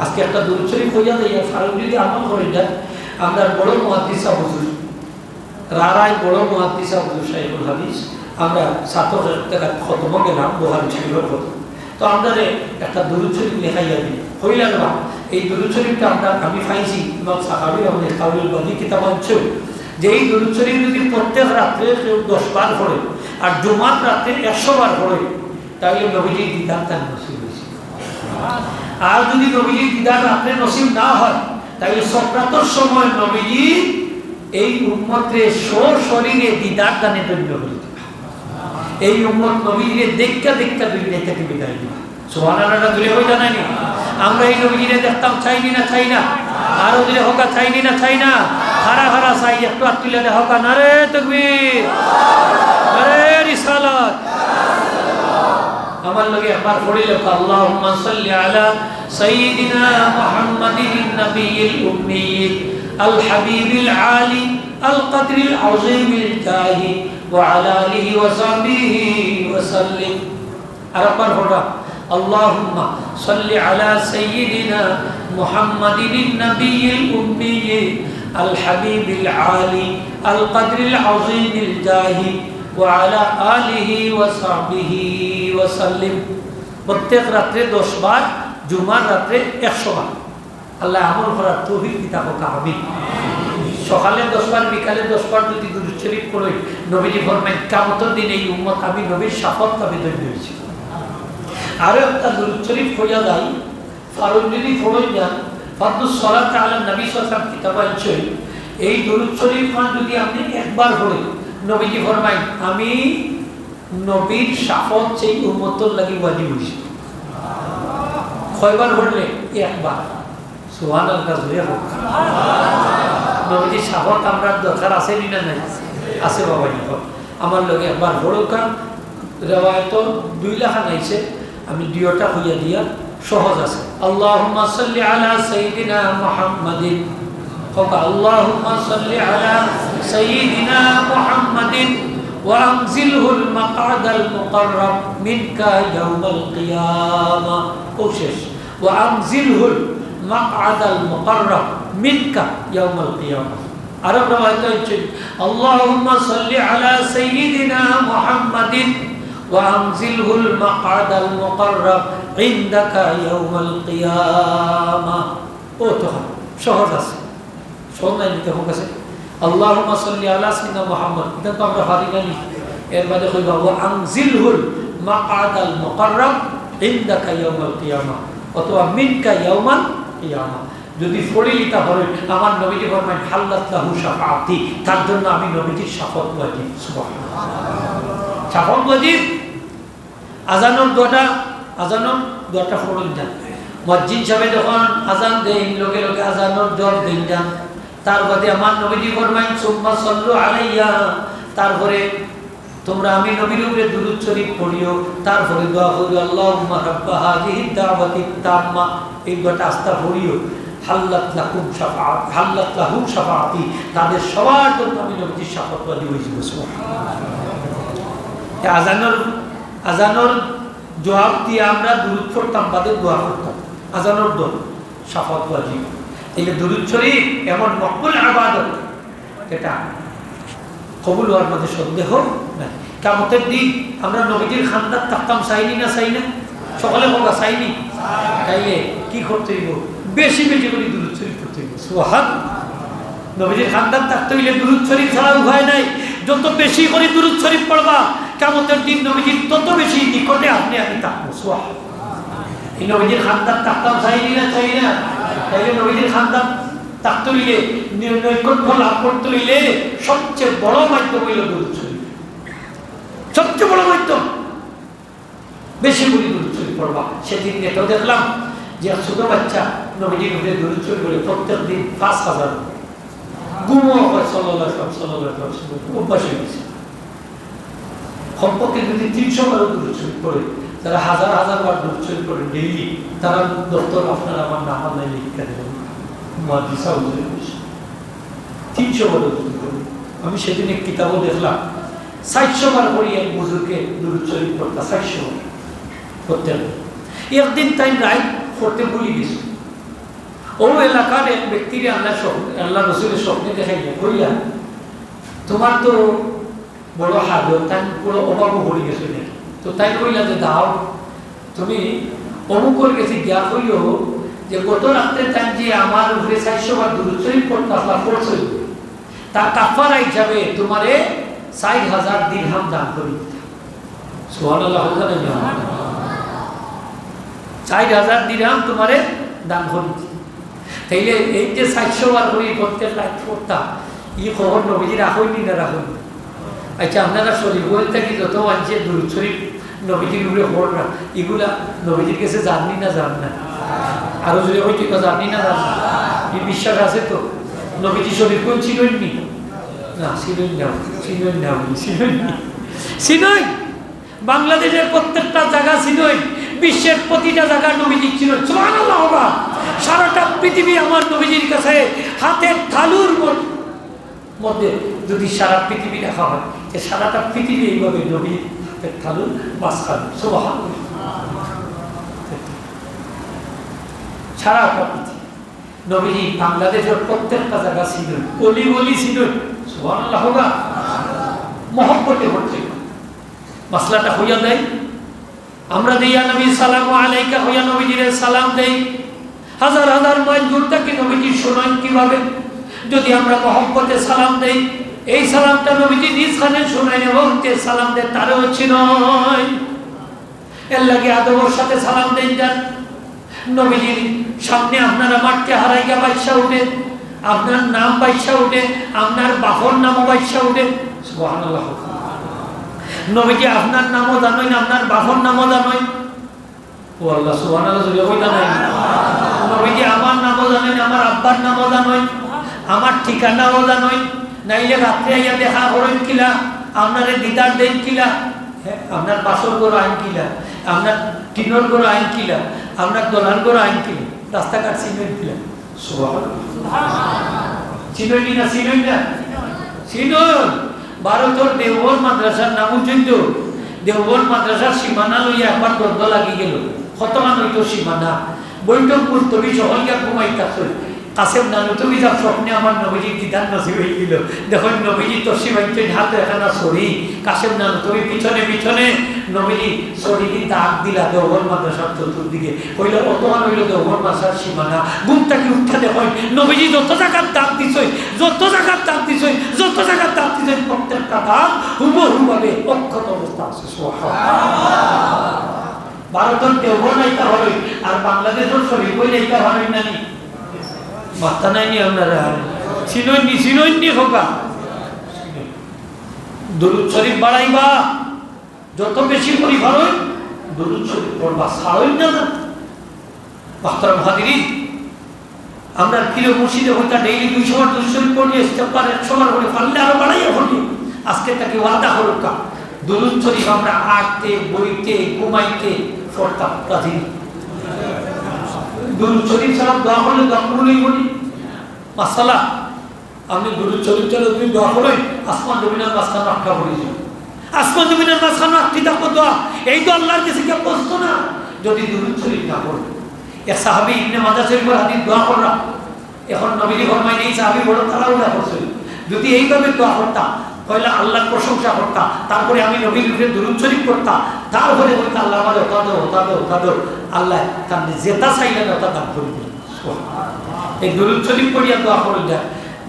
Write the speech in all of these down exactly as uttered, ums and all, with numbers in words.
আজকে একটা দুরূদ শরীফ পড়িয়া যাইয়া, কারণ যদি আমল করি যায়, আমরা বড় মুহাদ্দিস সাহেব হুজুর, রারাই বড় মুহাদ্দিস সাহেব হুজুর, শাইখুল হাদিস, আমরা ছাত্র একটা খতমও গেলাম, বুখারী শরীফের খতম। তো আমরা একটা দুরূদ শরীফ লেখাইয়া দিই, হইল না? এই দুরূদ শরীফটা আমরা, আমি পাইছি ইমাম সাখাবী রহমতুল্লাহ কাউলুল বাদী কিতাব আনছে, যে এই দুরূদ শরীফ যদি প্রত্যেক রাত্রে কেউ দশ বার পড়ে আর জুমার রাত্রে একশো বার পড়ে, তাহলে নবীজির দিদার তার নসিব হয়েছে। আর যদি নবীজির দিদার রাত্রে নসিব না হয়, তাহলে সকরাতর সময় নবীজি এই উম্মতরে সশরীরে দিদার দানে ধন্য করে দিবা। এই উম্মত নবীজিরে দেখা দেখা দুনিয়া থেকে বিদায় দিবা। সুবহানাল্লাহ, জোরে কইতা নানি? আমরা এই নবীজিরে দেখতাম, চাইনি না, চাই না? আরো জোরে কউক্কা, চাইনি না, চাই না? কারা কারা চাই, একটু আত তুলিয়া দেখাউক্কা। নারে তাকবীর, নারে রিসালাত। আমার লগে একবার পড়িলে, اللهم صل على سيدنا محمد النبي الأمي الحبيب العالي القدر العظيم الجاه وعلى آله وصحبه وسلم. আরেকবার পড়বা, اللهم صل على سيدنا محمد النبي الأمي الحبيب العالي القدر العظيم الجاه وعلى آله وصحبه وسلم. প্রত্যেক রাত্রে দশ বার, জুমার রাত্রে একশো বার। আল্লাহ আমল করার তৌফিক দিতা কউক্কা, আমিন। সকালে দশ বার, বিকালে দশ বার যদি দুরূদ শরীফ পড়ি, নবীজি ফরমাইন, কিয়ামতর দিন এই উম্মত আমি নবীর শাফাআত লাভে ধন্য হইছি। আরো একটা দুরূদ শরীফ পড়িয়া যাই, কারণ যদি পড়ি যান, ফাদলুস সালাত আলা নবী সাল্লাল্লাহু আলাইহি ওয়াসাল্লাম কিতাব আনছে, এই দুরূদ শরীফ খান যদি আপনি একবার পড়েন, নবীজি ফরমাইন, আমি নবীর শাফাআত সেই উম্মতর লাগি ওয়াজিব হইছে। কয়বার পড়লে? একবার। সুবহানাল্লাহ, জোরে কউক্কা। নবীজির শাফাআত আমরার দরকার আছে নি না নাই? আছে বাবা, নি কউক্কা। আমার লগে একবার পড়উক্কা, রেওয়ায়েত দুই লাখান আইছে, আমি দুইটা কইয়া দিয়া সহজ আছে। اللهم صل على سيدنا محمد. কউক্কা, اللهم صل على سيدنا محمد وأنزله المقعد المقرب منك يوم القيامة. ও শেষ। وأنزله المقعد المقرب منك يوم القيامة. আরো রেওয়ায়েত আইছে, اللهم صل على سيدنا محمد وأنزله المقعد المقرب عندك يوم القيامة. ও তো সহজ আছে। সহজ নাই নিতে হোক আছে। اللهم صل على سيدنا محمد। ইটা তো আমরা পারি না নি। এর বাদে কইবা, وأنزله المقعد المقرب عندك يوم القيامة। অথবা منك يوم القيامة। যদি পড়ি লিতা পারি, আমার নবীজি ফরমাইন, حلت له شفاعتي, তার জন্য আমি নবীজির শাফাআত ওয়াজিব। সুবহানাল্লাহ। শাফাআত ওয়াজিব। আজানর দোয়াটা, আজানর দোয়াটা পড়ইন যান। মুয়াজ্জিন সাহেবে যখন আজান দেইন, লগে লগে আজানর জবাব দেইন যান। তার বাদে আমার নবীজি ফরমাইন, ثم صلوا علي, তারপরে তোমরা আমি নবীর উপরে দুরূদ শরীফ পড়িও, তারপরে দোয়া করিও, اللهم رب هذه الدعوة التامة, এই দোয়াটা আস্তা পড়িও, حلت لكم شفاعة، حلت لهم شفاعتي, তাদের সবার জন্য আমি নবীজির শাফাআত ওয়াজিব হইছি। সুবহানাল্লাহ। এই আজানর, আজানর জবাব দিয়া আমরা দুরূদ পড়তাম, বাদে দোয়া করতাম। আজানর দোয়া, শাফাআত ওয়াজিব। তাইলে দুরূদ শরীফ এমন মকবুল ইবাদত, এটা কবুল হওয়ার মধ্যে সন্দেহ নাই। কিয়ামতের দিন আমরা নবীজির খান্দাত থাকতাম, চাইনি না চাই না? সকলে কউক্কা, চাইনি? তাইলে কি করতে হইব? বেশি বেশি করি দুরূদ শরীফ পড়তে হইব। সুবহান। নবীজির খান্দাত থাকতে হইলে দুরূদ শরীফ ছাড়া উপায় নাই। যত বেশি করি দুরূদ শরীফ পড়বা, কিয়ামতের দিন নবীজির তত বেশি নিকটে আপনি আমি থাকবো। সুবহান। এই নবীজির খান্দাত থাকতাম, চাইনি না চাই না? তাইলে নবীজির খান্দাত থাকতে হইলে, নৈ-, নৈকট্য লাভ করতে হইলে সবচেয়ে বড় মাধ্যম হইল দুরূদ শরীফ। সবচেয়ে বড় মাধ্যম। বেশি করি দুরূদ শরীফ পড়বা। সেদিন নেটও দেখলাম যে এক ছোট বাচ্চা নবীজির উপরে দুরূদ শরীফ পড়ে প্রত্যেক দিন পাঁচ হাজার। ঘুমও হয় সাল্লাল্লাহু আলাইহি ওয়াসাল্লাম, সাল্লাল্লাহু আলাইহি ওয়াসাল্লাম, অভ্যাস হয়ে গেছে। কমপক্ষে যদি তিনশো বারও দুরূদ শরীফ পড়ে, যারা হাজার হাজার বার দুরূদ শরীফ পড়ে ডেইলি, তারার দপ্তর আপনার আমার নাম আল্লাহ লিখিয়া দেবেন। মুহাদ্দিস সাহেব বলে, তিনশো বারও দুরূদ পড়ে। আমি সেদিন এক কিতাবও দেখলাম, চারশো বার করি এক বুজুর্গে দুরূদ শরীফ পড়তা, চারশো বার পড়তেন। একদিন তাইন রাইত পড়তে ভুলি গেছে। অউ এলাকার এক ব্যক্তিরে আল্লাহ স্বপ্ন, আল্লাহ রসুলে স্বপ্নে দেখাইয়া কইলা, "তুমার তো বড় হাজত, তাইন বড় অভাবো পড়ি গেছইন।" তো তাইন কইলা যে, "যাও, তুমি অমুকর গেছে গিয়া কইও যে গত রাত্রে তাইন যে আমার উপরে চাইরশো বার দুরূদ শরীফ পড়তা আছলা, পড়ছইন, তার কাফফারা হিসাবে তুমারে চাইর হাজার দিরহাম দান করি দিতা।" সুবহানাল্লাহ, কইতা নায়? চাইর হাজার দিরহাম তুমারে দান করি দিতা। তাইলে এই যে চাইরশো বার করি প্রত্যেক রাইত পড়তা, ই খবর নবীজিরে রাখইন নি না রাখইন না? আচ্ছা, আপনারা শরীফ বলতে কি যত মানষে দুরূদ শরীফ নবীজির উপরে পড়রা, ইগুলা নবীজির গেছে যার নি না যার না? আরো জোরে কইতা, যার নি না যার না? ই বিশ্বাস আছে তো? নবীজি শরীফ কুন চিনইন নি? না, চিনইন না, চিনইন না, চিনইন নি। চিনইন। বাংলাদেশের প্রত্যেকটা জাগা চিনইন, বিশ্বের প্রতিটা জাগা নবীজি চিনইন। সুবহানাল্লাহ, বাবা। সারাটা পৃথিবী আমার নবীজির কাছে হাতের তালুর মধ্যে। মধ্যে যদি সারা পৃথিবী রাখা হয়, যে সারাটা পৃথিবী এইভাবে নবীর হাতের তালুর মাঝখানে। সুবহানাল্লাহ। সারাটা পৃথিবী। নবীজি বাংলাদেশের প্রত্যেকটা জাগা চিনইন, অলি গলি চিনইন। সুবহানাল্লাহ, বাবা। মহব্বতে পড়তে। মাসলাটা হইয়া দেয়, আমরা যে ইয়া নবী সালামু আলাইকা কইয়া নবীজিরে সালাম দেই, হাজার হাজার মাইল দূর থাকি নবীজি শুনইন কিভাবে? যদি আমরা মহব্বতে সালাম দেই, এই সালামটা নবীজি নিজ কানে শুনইন এবং যে সালাম দেয় তারেও চিনইন। এর লাগি আদবর সাথে সালাম দেইন যান। নবীজির সামনে আপনার আমার চেহারা গিয়া ভাইসা উঠে, আপনার নাম ভাইসা উঠে, আপনার বাপর নামও ভাইসা উঠে। সুবহানাল্লাহ। নবীজি আপনার নামও জানইন, আপনার বাপর নামও জানইন। ও আল্লাহ, সুবহানাল্লাহ, জোরে কইতা নায়? নবীজি আমার নামও জানইন, আমার আব্বার নামও জানইন, আমার ঠিকানাও জানইন। নাইলে রাত্রে আইয়া দেখা করইন কিলা, আপনারে দিদার দেইন কিলা, হ্যাঁ, আপনার বাসর ঘর আইন কিলা, আপনার টিনর ঘর আইন কিলা, আপনার দলান ঘর আইন কিলা, রাস্তাঘাট চিনইন কিলা। সুবহানাল্লাহ। চিনইন নি না, চিনইন না? চিনইন। ভারতর দেওবন্দ মাদ্রাসার নাম হুনছইন তো? দেওবন্দ মাদ্রাসার সীমানা লইয়া একবার দ্বন্দ্ব লাগি গেল। কতখান অইতো সীমানা? বৈঠক মুলতবি, সকল গিয়া ঘুমাইতা। কাসেম নানুতুবি যার স্বপ্নে আমার নবীজির দিদার নসিব অইছিল। দেখইন নবীজি তশরিফ আনছইন, হাতে একখানা ছড়ি। কাসেম নানুতুবি পিছনে পিছনে নবীজি ছড়ি দি দাগ দিলা দেওবন্দ মাদ্রাসার চতুর্দিকে। কইলা, "অতখান অইলো দেওবন্দ মাদ্রাসার সীমানা।" ঘুম থাকি উঠিয়া দেখইন নবীজি যত জাগাত দাগ দিছইন, যত জাগাত দাগ দিছইন, যত জাগাত দাগ দিছইন, প্রত্যেকটা দাগ হুবহুভাবে অক্ষত অবস্থা আছে। সুবহানাল্লাহ। ভারতর দেওবন্দ আইতা পারইন, আর বাংলাদেশর শরীফ অইলে আইতা পারইন না নি? মাথা নাই নি আপনারা? চিনইন নি, চিনইন নি খোকা? দুরুদ শরীফ বাড়াইবা, যত বেশি করি পারইন দুরুদ শরীফ পড়বা, ছাড়ইন না। মুহতারাম হাজিরিন, আমরা পীর মুর্শিদে কইতা ডেইলি দুইশো বার দুরুদ শরীফ পড়ি, ইস্তেগফার একশো বার করি, পারলে আরো বাড়াইয়া পড়ি। আজকে থাকি ওয়াদা করউক্কা, দুরুদ শরীফ আমরা আটতে, বইতে, ঘুমাইতে পড়তাম, রাজি নি? দুরুদ শরীফ ছাড়া দোয়া করলে দোয়া কবুল অইবো নি? মাসালা, আপনে দুরুদ শরীফ ছাড়া যদি দোয়া করইন, আসমান জমিনর মাঝখানো আটকা পড়ি যাইবো। আসমান জমিনর মাঝখানো আটকি থাকবো দোয়া। এই তো আল্লাহর গেছে গিয়া পৌঁছতো না, যদি দুরুদ শরীফ না পড়ে। এক সাহাবী ইবনে মাজাহ শরীফর হাদিস দোয়া কররা। এখন নবীজি ফরমাইন, এই সাহাবী বড় তাড়াহুড়া করছইন। যদি এইভাবে দোয়া করতা, পয়লা আল্লাহর প্রশংসা করতা, তারপরে আমি নবীর উপরে দুরুদ শরীফ পড়তা, তারপরে বলতা, "আল্লাহ, আমারে ওটা দেও, ওটা দেও, ওটা দেও।" আল্লাহ তার যেটা চাইলেন ওটা দান করি দিলেন। এই দুরুদ শরীফ পড়িয়া দোয়া করইন যান।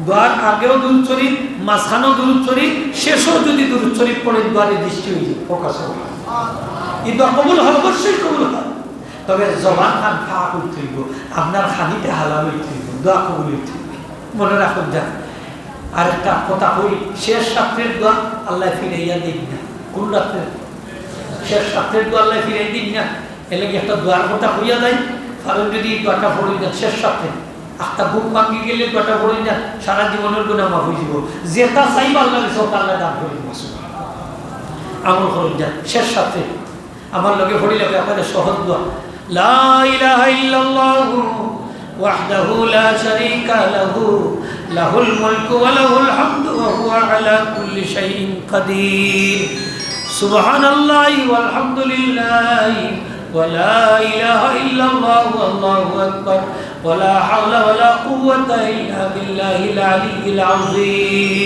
দোয়ার আগেও দুরুদ শরীফ, মাঝখানেও দুরুদ শরীফ, শেষেও যদি দুরুদ শরীফ পড়েন, দোয়ারে দৃষ্টি অইযায়, ফোকাস অইযায়। এই দোয়া কবুল হয়, অবশ্যই কবুল হয়। তবে জবান খান পাক অইতে অইবো, আপনার খানিটা হালাল অইতে অইবো, দোয়া কবুল অইতে অইবো। মনে রাখইন যান। আরেকটা কথা কই, শেষ রাত্রের দোয়া আল্লাহ ফিরাইয়া দেইন না। কোন রাত্রে? শেষ রাত্রের দোয়া আল্লাহ ফিরাই দেইন না। এর লাগি একটা দোয়ার কথা কইয়া যাই, কারণ যদি এই দোয়াটা পড়ইন যান শেষ রাত্রে, আখতা ঘুম ভাঙ্গি গেলে দোয়াটা পড়ইন যান, সারা জীবনের গুনাহ মাফ অইযিবো। যেটা চাইবা আল্লাহর কাছে, ওটা আল্লাহ দান করি দিবা। আমল করইন যান শেষ রাত্রে। আমার লগে পড়িলে আপনাদের সহজ দোয়া। لا إله إلا الله وحده لا شريك له، له الملك وله الحمد وهو على كل شيء قدير. سبحان الله والحمد لله ولا إله إلا الله والله أكبر ولا حول ولا قوة إلا بالله العلي العظيم।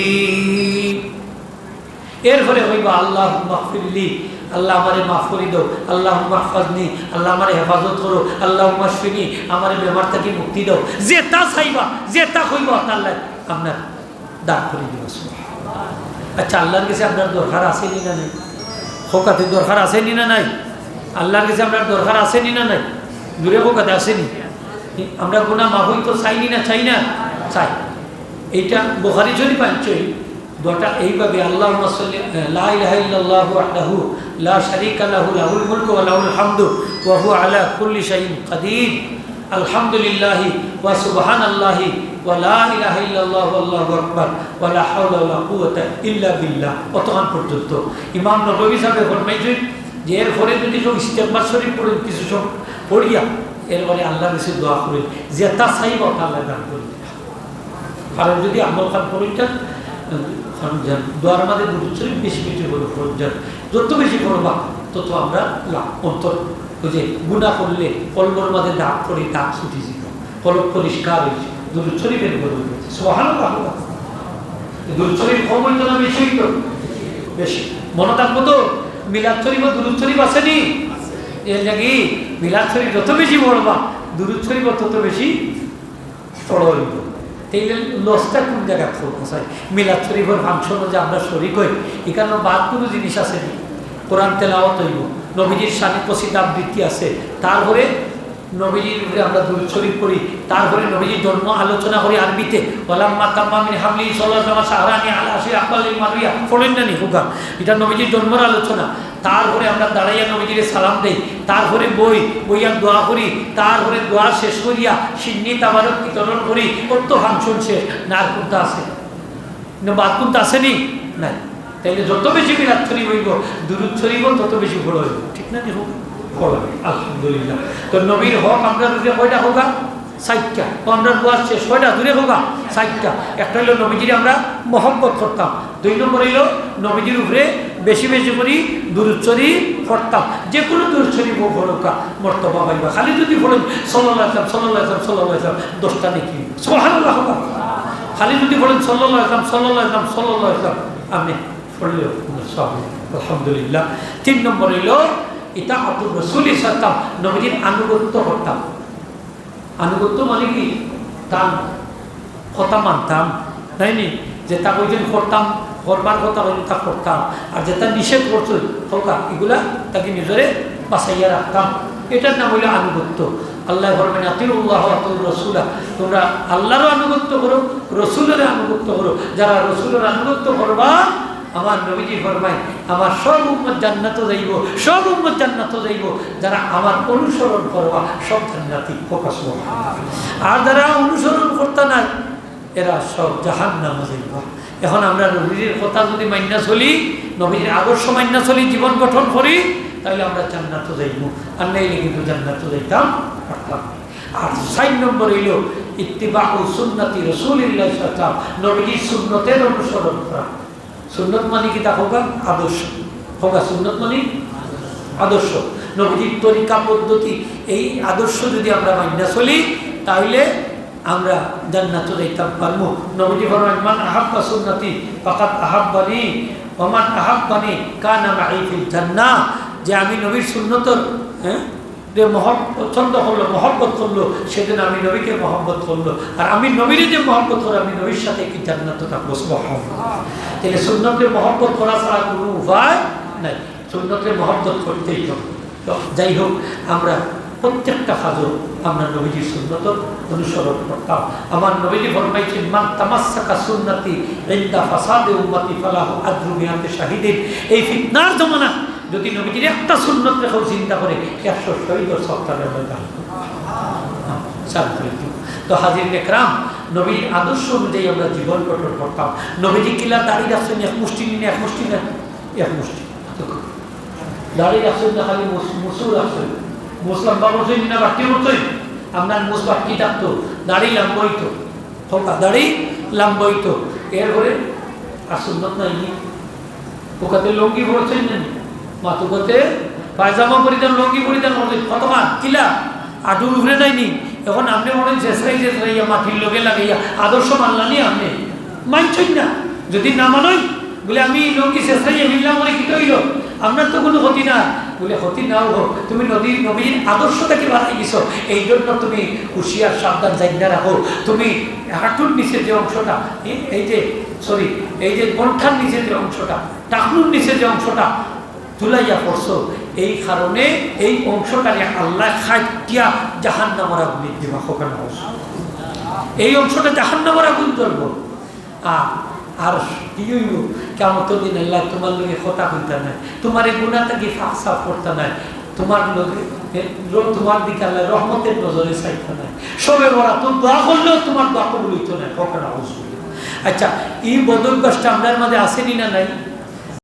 এরপরে কইবা, "আল্লাহুম্মা গফিরলি", আল্লাহ আমারে মাফ করি দাও, "আল্লাহুম্মা ইহফাজনি", আল্লাহ আমারে হেফাজত করো, "আল্লাহুম্মা ইশফিনি", আমারে বেমার থাকি মুক্তি দাও। যেটা চাইবা, যেটা কইবা, আল্লাহ আপনার দান করি দিবা। আচ্ছা, আল্লাহর কাছে আপনার দরকার আছে নি না নাই? কউক্কা, দরকার আছে নি না নাই? আল্লাহর কাছে আপনার দরকার আছে নি না নাই? জোরে কউক্কা, আছে নি? আমরা গুনাহ মাফ অইতো চাই নি না চাই না? চাই। এইটা বুখারী শরীফ আনছে, দোয়াটা এইভাবে, আল্লাহুম্মা সাল্লি, লা ইলাহা ইল্লাল্লাহু ওয়াহদাহু লা শারীকা লাহু, লাহুল মুলকু ওয়া লাহুল হামদু ওয়া হুয়া আলা কুল্লি শাইইন কাদির। আলহামদুলিল্লাহি ওয়া সুবহানাল্লাহি ওয়া লা ইলাহা ইল্লাল্লাহু ওয়াল্লাহু আকবার ওয়া লা হাওলা ওয়া লা কুওয়াতা ইল্লা বিল্লাহ। অতখান পর্যন্ত। ইমাম নববী সাহেবে ফরমাইছেন যে এরপরে যদি কেউ ইস্তেগফার শরীফ পড়েন কিছু সময় পড়িয়া, এরপরে আল্লাহর কাছে দোয়া করেন, যেটা চাইবা ওটা আল্লাহ দান করে দিবা। কারণ যদি আমল খান করইন যান, খান যান, দোয়ার মাঝে দুরূদ শরীফ বেশি বেশি করে পড়ইন যান। যত বেশি পড়বা, তত আমরা লাভ। অন্তর, ওই যে গুনাহ করলে কলবর মাঝে দাগ পড়ে, দাগ ছুটি যাইবো, কলব পরিষ্কার অইছে, দুরূদ শরীফের বরকতে। সুবহানাল্লাহ। দুরূদ শরীফ কম অইতো না বেশি অইতো? বেশি। মনো থাকবো তো, মিলাদ শরীফ আর দুরূদ শরীফ আছে নি? এর লাগি মিলাদ শরীফ যত বেশি পড়বা, দুরূদ শরীফ তত বেশি পড়া অইবো। তাইলে লসটা কোন জাগাত অইবো? মিলাদ শরীফর ফাংশনো যে আমরা শরিক অই, ইখানো বাদ কুনু জিনিস আছে নি? কোরআন তেলাওয়াত অইবো, নবীজির শানে কসিদা আবৃত্তি আছে, তারপরে নবীজির উপরে আমরা দুরূদ শরীফ পড়ি, তারপরে নবীজির জন্ম আলোচনা করি আরবিতে, ওয়ালাম্মা তাম্মা মিন হামলিহি সাল্লাল্লাহু আলাইহি ওয়াসাল্লাম শাহরানি আলা আশি আকবালিল মারুইয়া, পড়ইন না নি কউক্কা? ইটা নবীজির জন্মর আলোচনা। তারপরে আমরা দাঁড়াইয়া নবীজিরে সালাম দেই, তারপরে বই, বইয়া দোয়া করি, তারপরে দোয়া শেষ করিয়া সিন্নি তাবারক বিতরণ করি, অত ফাংশন শেষ। না আর কুনটা আছে? না বাদ কুনটা আছে নি? নাই। তাইলে যত বেশি মিলাদ শরীফ অইবো, দুরূদ শরীফও তত বেশি পড়া অইবো। ঠিক না নি? পড়া অইবো। আলহামদুলিল্লাহ। তো নবীর হক আমরার উপরে কয়টা কউক্কা? চাইরটা। তো আমরার দোয়া শেষ কয়টা? জোরে কউক্কা। চাইরটা। একটা অইলো নবীজিরে আমরা মহব্বত করতাম, দুই নম্বর অইলো নবীজির উপরে বেশি বেশি করি দুরূদ শরীফ পড়তাম। যে কুনু দুরূদ শরীফ অউক, পড়উক্কা, মর্তবা পাইবা। খালি যদি পড়েন সাল্লাল্লাহু আলাইহি ওয়াসাল্লাম, সাল্লাল্লাহু আলাইহি ওয়াসাল্লাম, সাল্লাল্লাহু আলাইহি ওয়াসাল্লাম, দশটা নেকি। সুবহানাল্লাহ। খালি যদি পড়েন সাল্লাল্লাহু আলাইহি ওয়াসাল্লাম, সাল্লাল্লাহু আলাইহি ওয়াসাল্লাম, সাল্লাল্লাহু আলাইহি ওয়াসাল্লাম, আপনি পড়লে সওয়াব। আলহামদুলিল্লাহ। তিন নম্বর অইলো ইতাআতুর রাসূলি সাল্লাল্লাহু আলাইহি ওয়াসাল্লাম, নবীজির আনুগত্য করতাম। আনুগত্য মানে কি? তান কথা মানতাম, তাই নি? যেটা কইছইন করতাম, করবার কথা কইছইন তা করতাম, আর যেটা নিষেধ করছইন কউক্কা, ইগুলা থাকি নিজরে বাঁচাইয়া রাখতাম। ইটার নাম অইলো আনুগত্য। আল্লায় ফরমাইন, "আতিউল্লাহ ওয়া আতিউর রাসূলা", তুমরা আল্লারও আনুগত্য করো, রসুলরও আনুগত্য করো। যারা রসুলর আনুগত্য করবা, আমার নবীজি ফরমাইন, "আমার সব উম্মত জান্নাতো যাইবো, সব উম্মত জান্নাতো যাইবো, যারা আমার অনুসরণ করবা, সব জান্নাতি।" কউক্কা সুবহানাল্লাহ। আর যারা অনুসরণ করতা নায়, এরা সব জাহান্নামো যাইবো। এখন আমরা নবীজির কথা যদি মাইন্না চলি, নবীজির আদর্শ মাইন্না চলি, জীবন গঠন করি, তাইলে আমরা জান্নাতো যাইমু, আর নাইলে কিন্তু জান্নাতো যাইতাম পারতাম না। আর চাইর নম্বর অইলো ইত্তিবাউ সুন্নতি রাসূলিল্লাহ সাল্লাল্লাহু আলাইহি ওয়াসাল্লাম, নবীজির সুন্নতর অনুসরণ করা। সুন্নত মানে কিতা কউক্কা? আদর্শ। কউক্কা, সুন্নত মানে আদর্শ। নবীজির তরিকা পদ্ধতি, এই আদর্শ যদি আমরা মাইন্না চলি, তাইলে আমরা জান্নাতো যাইতাম পারমু। নবীজি ফরমাইন, "মান আহাব্বা সুন্নতি ফাকাদ আহাব্বানি, ওয়া মান আহাব্বানি কানা মাই ফিল জান্নাহ।" যে আমি নবীর সুন্নতর, হ্যাঁ, যে মহব-, পছন্দ করলো, মহব্বত করলো, সেদিন আমি নবীকে মহব্বত করলো। আর আমি নবীরে যে মহব্বত করলো, আমি নবীর সাথে কি জান্নাতো থাকবো। সুবহানাল্লাহ। তাইলে সুন্নতরে মহব্বত করা ছাড়া কুনু উপায় নাই। সুন্নতরে মহব্বত করতেই হবে। তো যাই হোক, আমরা প্রত্যেকটা কাজও আমরা নবীজির সুন্নতর অনুসরণ করতাম। আমার নবীজি ফরমাইছইন, "মান তামাসসাকা সুন্নতি ইনদা ফাসাদে উম্মতি ফালাহু আজরু মিয়াতে শাহিদিন।" এই ফিতনার জমানা যদি নবীজির একটা সুন্নতরে কেউ জিন্দা করে, একশো শহীদর সওয়াব তার আমরা দান করব। চালু করে দিব। তো হাজিরিনে কেরাম, নবীর আদর্শ অনুযায়ী আমরা জীবন গঠন করতাম। নবীজি কিলা দাড়ি রাখছইন, এক মুষ্টি নি না এক মুষ্টি না, এক মুষ্টি। দাড়ি রাখছইন না খালি মুছ-, মুছও রাখছইন? মুছ লম্বা করছইন না বাট্টি করছইন? আপনার মুছ বাট্টি থাকতো, দাড়ি লম্বা অইতো। কউক্কা, দাড়ি লম্বা অইতো। এরপরে আর সুন্নত নাই নি? কউক্কা তে লুঙ্গি পরছইন না নি? মাতউক্কা তে পায়জামা পরিধান, লুঙ্গি পরিধান করছইন, কতখান কিলা আটুর উপরে নাইনি? এখন আপনে মনে হয় শেষরাই শেষরাইয়া মাটির লগে লাগাইয়া আদর্শ মানলা নি আপনে? মানছইন না। যদি না মানইন, বলে, "আমি এই লুঙ্গি শেষরাইয়া মিললাম, বলে, কিতা অইল? আপনার তো কোনো ক্ষতি না।" বলে, "ক্ষতি নাও হোক, তুমি নদীর নবীর আদর্শ থেকে বাড়াই গেছো, এই জন্য তুমি হুঁশিয়ার, সাবধান, জাইগা রাখো। তুমি হাঁটুর নিচে যে অংশটা, এই, এই যে, সরি, এই যে কণ্ঠার নিচে যে অংশটা, টাকনুর নিচে যে অংশটা তুলাইয়া পড়ছো, এই কারণে এই অংশটারে আল্লাহ খাটিয়া জাহান্নামর আগুনে দিবা, হোক না হোক। এই অংশটা জাহান্নামর আগুন জ্বলবো।" আর, আর কি অইব? কিয়ামতর দিন আল্লাহ তোমার লগে কথা কইতা নায়, তোমার এই গুনাহ থাকি পাক সাফ করতা নায়, তোমার লগে, এ, র-, তোমার দিকে আল্লাহ রহমতের নজরে চাইতা নায়। শবে বরাত তো দোয়া করলেও তোমার দোয়া কবুল অইতো নায়, হোক না হোক। আচ্ছা, এই বদ অভ্যাসটা আমরার মাঝে আছে নি না নাই?